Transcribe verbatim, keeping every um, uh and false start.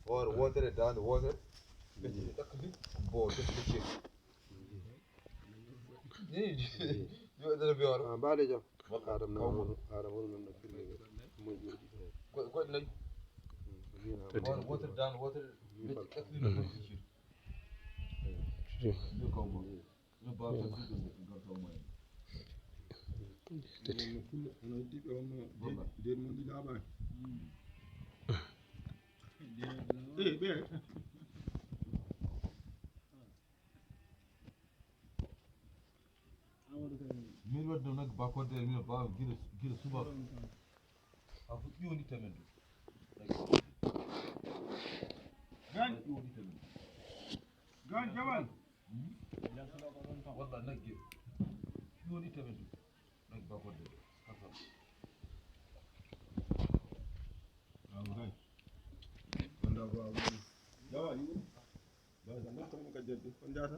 Hoore wootere, daande wootere. Ɓe ɗakkude, bo ɓe ɓe ceeɗu. Ni, yo dara bi waro. Ah, baale jam. Adam na mo, Adam woni men no firme. Mo jodi. Ko, ko nayi. Hoore wootere, daande wootere. Ɓe ɗakkude, bo ɓe ceeɗu. Ni ko mo. Min wadde nag bakorde, min ba gila, gila suba. A fu ƴondi temen ɗo. Gan ƴondi temen. Gan jamal. Walla nagge. Ƴondi temen ɗo. Nagge bakorde. Kasam. Aw gay. Wanda ko aw. Jamal. Ba sa nokko mo ka jaddi. Kon jata.